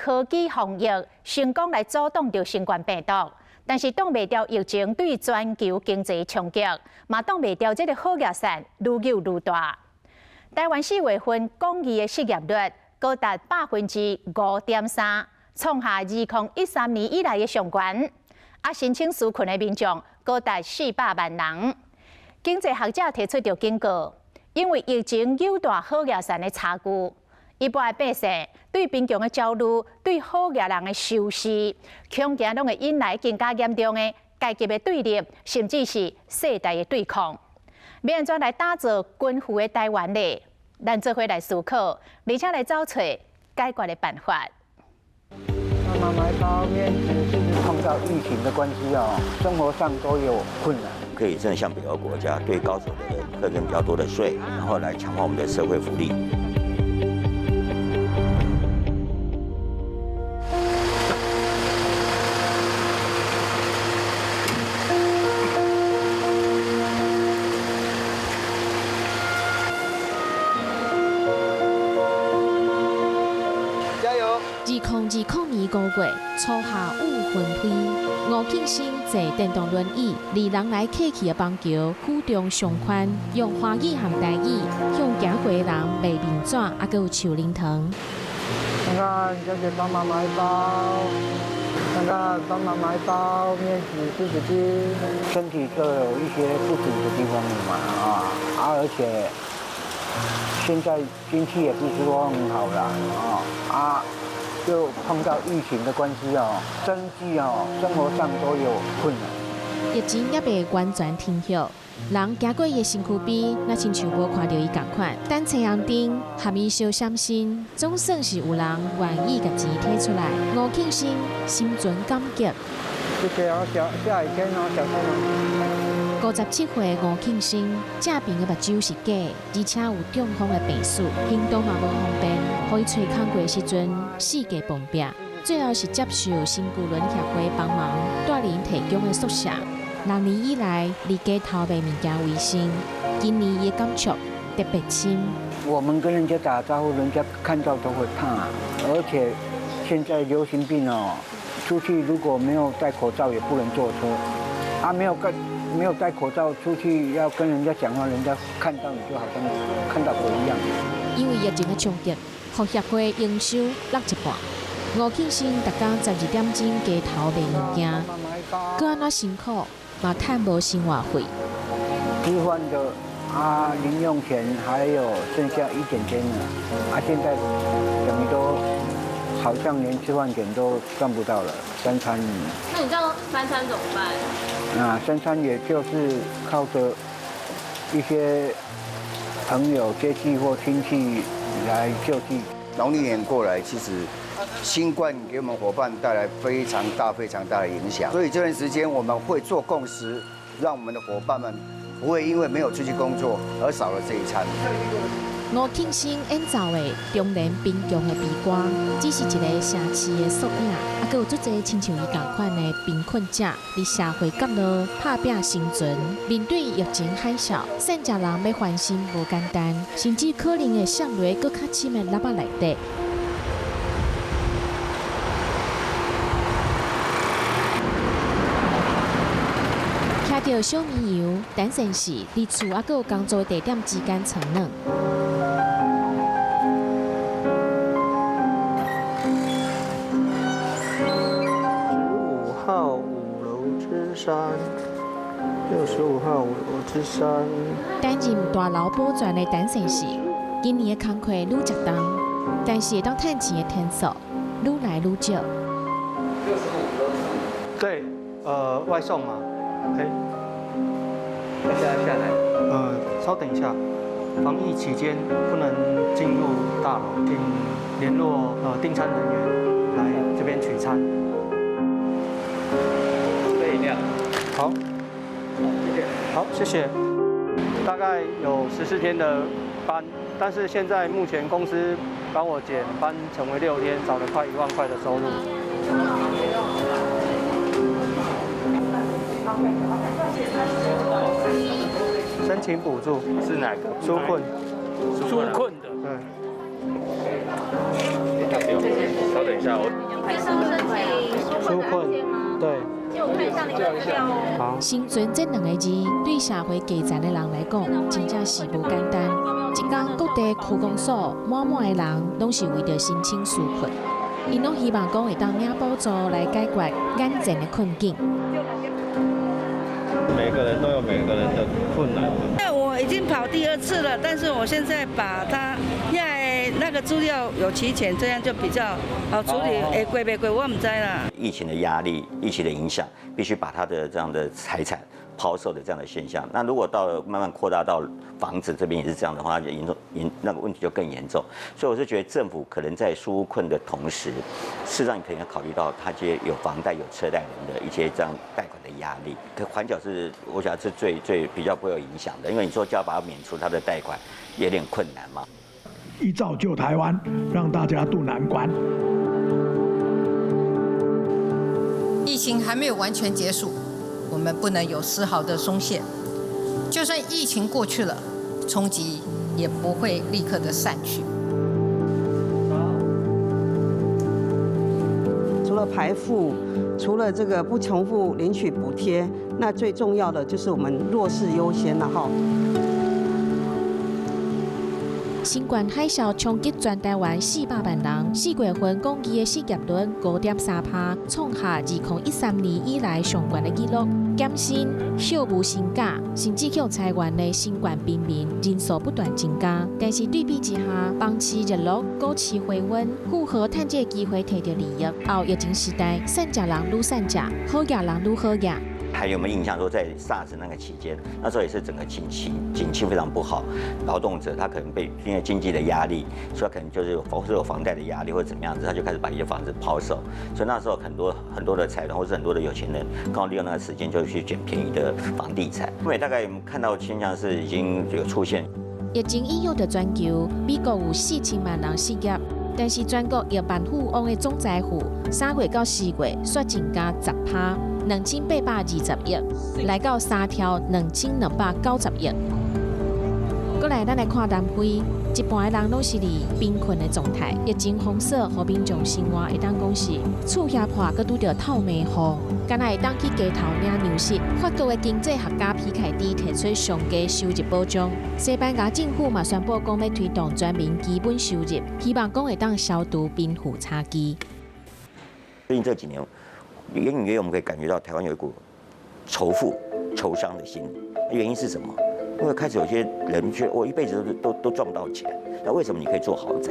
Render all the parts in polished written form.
科技防疫成功來阻擋著新冠病毒，但是擋袂牢疫情對全球經濟衝擊，嘛擋袂牢這个好額散愈搝愈大。台灣4月份廣義的失業率高達5.3%，創下2013年以來的上懸。啊，申請紓困的民眾高達400萬人。經濟學者提出著警告，因為疫情搝大好額散的差距。一般的百姓對貧窮的焦慮，對好額人的仇視，恐驚攏會引來更加嚴重的階級的對立，甚至是世代的對抗。欲按怎來打造均富的台灣呢？咱做伙來思考，而且來找揣解決的辦法。媽媽買包麵子，是碰到疫情的關係哦，生活上都有困難。可以真的像北歐國家，對高所得人課徵比較多的稅，然後來強化我們的社會福利。 2020年5月，初夏雨紛飛，吳慶生坐電動輪椅，離人來客去的板橋，雨中上寬，用華語和台語向行過的人賣面紙，猶閣有樹奶糖。看看，小姐幫忙買一包，看看幫忙買一包麵紙、濕紙巾。身體就有一些不足的地方嘛，啊，而且現在經濟也不是說很好啦，啊。就碰到疫情的關係哦，生計哦，生活上都有困難。疫情猶未完全停歇，人行過伊的身軀邊，若親像無看著伊仝款。等青紅燈，含伊相閃身，總算是有人願意共錢提出來。吳慶生心存感激。謝謝哦，下下雨天哦，小心哦。57歲吳慶生，正邊的目睭是假，而且有中風的病史，行動嘛無方便，予伊揣工課時陣四界碰壁，最後是接受新巨輪協會幫忙，帶𪜶提供的宿舍。6年以來，佇街頭賣物件為生，今年伊的感觸特別深。我們跟人家打招呼，人家看到都會怕，而且現在流行病哦，出去如果沒有戴口罩也不能坐車，啊，沒有戴口罩出去要跟人家講話，人家看到你就好像看到鬼一樣。因為疫情的衝擊，予協會營收落一半。吳慶生逐工12點鐘街頭賣物件，閣按怎辛苦嘛趁無生活費。吃飯的啊，零用錢還有剩下一點點了，啊，現在等於都好像連吃飯錢都賺不到了，三餐。那你這樣三餐怎麼辦？啊，三餐也就是靠着一些朋友接濟或親戚來救濟。農曆年過來，其實新冠給我們夥伴帶來非常大、非常大的影響，所以這段時間我們會做共識，讓我們的夥伴們不會因為沒有出去工作而少了這一餐。吳慶生演奏的中年貧窮的悲歌，只是一个城市的縮影，啊，閣有足濟親像伊仝款的貧困者，佇社會角落拍拚生存，面對疫情海嘯，散食人欲翻身無簡單，甚至可能會陷入閣較深的垃圾內底。騎著小綿羊，陳先生佇厝猶閣有工作地點之間藏暖。 15號五樓之三，65號五樓之三。擔任大樓保全的陳先生，今年的工課愈食重，但是會當趁錢的天數愈來愈少。65樓之。對，外送嘛，哎，下下來。稍等一下，防疫期間不能進入大樓，請聯絡訂餐人員來這邊取餐。好，謝謝。好，謝謝。大概有14天的班，但是現在目前公司幫我減班成為6天，少了快1萬塊的收入。申請補助是哪個？紓困。紓困的。對。稍等一下，我。紓困，對。借我看一下您的資料哦。好。生存這兩个字對社會基層的人來講，真正是無簡單。這工各地區公所滿滿的人，攏是為著申請紓困，𪜶攏希望講會當領補助來解決眼前的困境。每個人都有每個人的困難。那我已經跑第二次了，但是我現在把它因為那個資料有齊全，這樣就比較好處理。會過袂過我毋知啦。疫情的壓力、疫情的影響，必須把他的這樣的財產拋售的這樣的現象。那如果到慢慢擴大到房子這邊也是這樣的話，嚴重嚴那個問題就更嚴重。所以我是覺得政府可能在紓困的同時，事實上你可能要考慮到他這些有房貸、有車貸人的一些這樣貸款的壓力。可緩繳是我想是最最比較不會有影響的，因為你說叫把它免除他的貸款，有點困難嘛。一造救台灣，讓大家渡難關。疫情還沒有完全結束，我們不能有絲毫的鬆懈。就算疫情過去了，衝擊也不會立刻的散去。除了排富，除了這個不重複領取補貼，那最重要的就是我們弱勢優先了哈。新冠海嘯衝擊全台灣400萬人，4月份統計的失業率5.3%，創下2013年以來上懸的紀錄。減薪、休無薪假，甚至予裁員的新冠病民人數不斷增加。但是對比之下，房市熱絡，股市回溫，富豪趁這個機會提著利益。後疫情時代，散食人愈散食，好額人愈好額。還有沒有印象說，在 SARS 那個期間，那時候也是整個景氣非常不好，勞動者他可能被因為經濟的壓力，所以可能就是有房貸的壓力或者怎麼樣子，他就開始把一些房子拋售。所以那時候很多很多的財團或者很多的有錢人，剛好利用那個時間就去撿便宜的房地產。因為大概我們看到現象是已經有出現。疫情影響著全球，美國有4000萬人失業，但是全國億萬富翁的總財富3月到4月煞增加10%。2820億，來到三兆2290億。過來，咱來看南非，一半的人攏是佇貧困的狀態。疫情封鎖，予民眾生活會當講是厝遐破，閣拄著透暝雨，敢若會當去街頭領糧食。法國的經濟學家皮凱蒂提出上低收入保障。西班牙政府嘛宣布講欲推動全民基本收入，希望講會當消除貧富差距。最近這幾年，隱隱約約我們可以感覺到台灣有一股仇富、仇商的心理。原因是什麼？因為開始有些人覺得我一輩子都賺不到錢，那為什麼你可以做豪宅？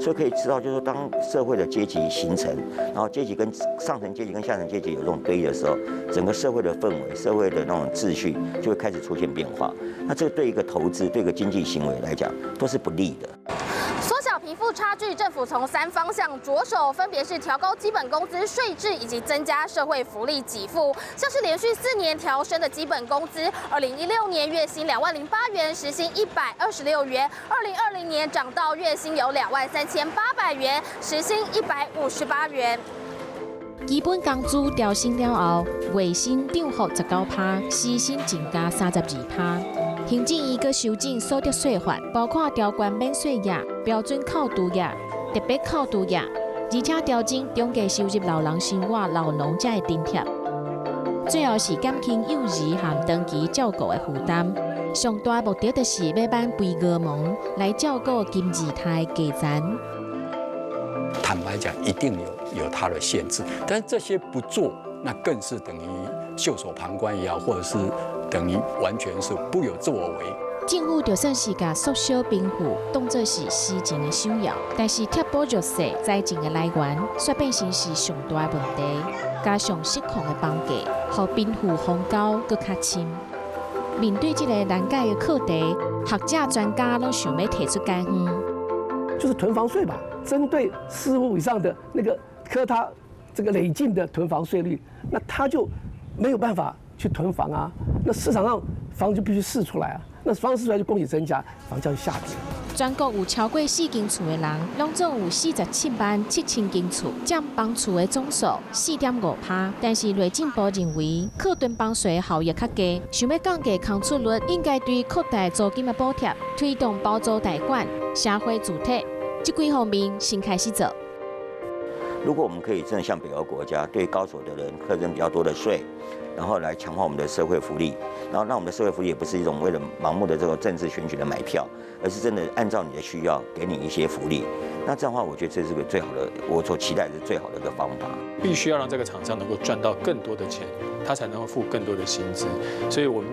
所以可以知道，就是說當社會的階級形成，然後階級跟上層階級跟下層階級有這種對立的時候，整個社會的氛圍、社會的那種秩序就會開始出現變化。那這個對一個投資、對一個經濟行為來講，都是不利的。縮小貧富差距，政府從三方向着手，分別是調高基本工資、稅制以及增加社會福利給付。像是連續4年調升的基本工資，2016年月薪20,008元，時薪126元；2020年漲到月薪有23,800元，時薪158元。基本工資調升了後，月薪漲幅19%，時薪增加32%。行政院閣修正所得稅法，包括調懸免稅額、標準扣除額、特別扣除額，而且調整中低收入老人生活老農遮的津貼。最後是減輕幼兒和長期照顧的負擔。上大目的就是欲挽肥鵝毛來照顧金字塔的基層。坦白講，一定有它的限制，但是這些不做，那更是等於袖手旁觀也好，或者是等於完全是不有作為。政府就算是共縮小貧富當作是施政的首要，但是貼補弱勢財政的來源，卻變成是上大的問題。加上失控的房價，予貧富鴻溝閣較深。面對這個難解的課題，學者專家攏想欲提出解方，就是囤房稅吧，針對4戶以上的那個課他這個累進的囤房稅率，那他就沒有辦法去囤房啊。那市場上房就必須釋出來啊，那房釋出來就供給增加，房價就下跌。全國有超過四間厝的人，攏總有47萬7千間厝，佔房厝的總數4.5%。但是內政部認為，課囤房稅效益較低，想欲降低空厝率，應該對擴大租金的補貼，推動包租代管、社會住宅，這幾方面先開始做。如果我們可以真的像北歐國家，對高所得人課徵比較多的稅，然後來強化我們的社會福利，然後讓我們的社會福利也不是一種為了盲目的這個政治選舉的買票，而是真的按照你的需要給你一些福利。那這樣的話，我覺得這是個最好的，我所期待的最好的一個方法。必須要讓這個廠商能夠賺到更多的錢，他才能夠付更多的薪資。所以我們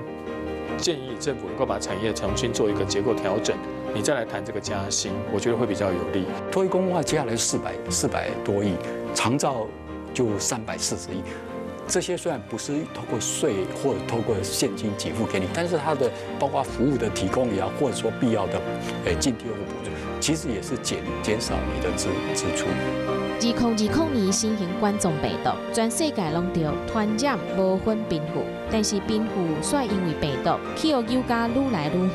建議政府能夠把產業重新做一個結構調整，你再來談這個加薪，我覺得會比較有利。托育公共化接下來400多億，長照就340億。這些雖然不是透過稅或者透過現金給付給你，但是它的包括服務的提供也好，或者說必要的津貼或補助，其實也是減少你的支出。2020年新型冠狀病毒，全世界攏著傳染無分貧富，但是貧富卻因為病毒去予扭甲愈來愈遠。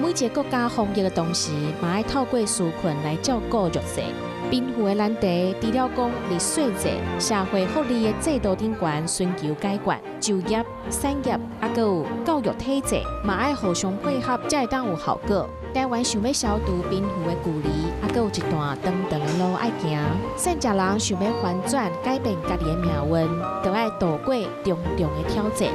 每一個國家防疫的同時，嘛愛透過紓困來照顧弱勢。貧富的難題，除了講佇稅制、社會福利的制度頂懸尋求解決，就業、產業，猶閣有教育體制，嘛愛互相配合，才會當有效果。台灣想欲消除貧富的距離，猶閣有一段長長的路愛行。善食人想欲翻轉改變家己的命運，就愛渡過重重的挑戰。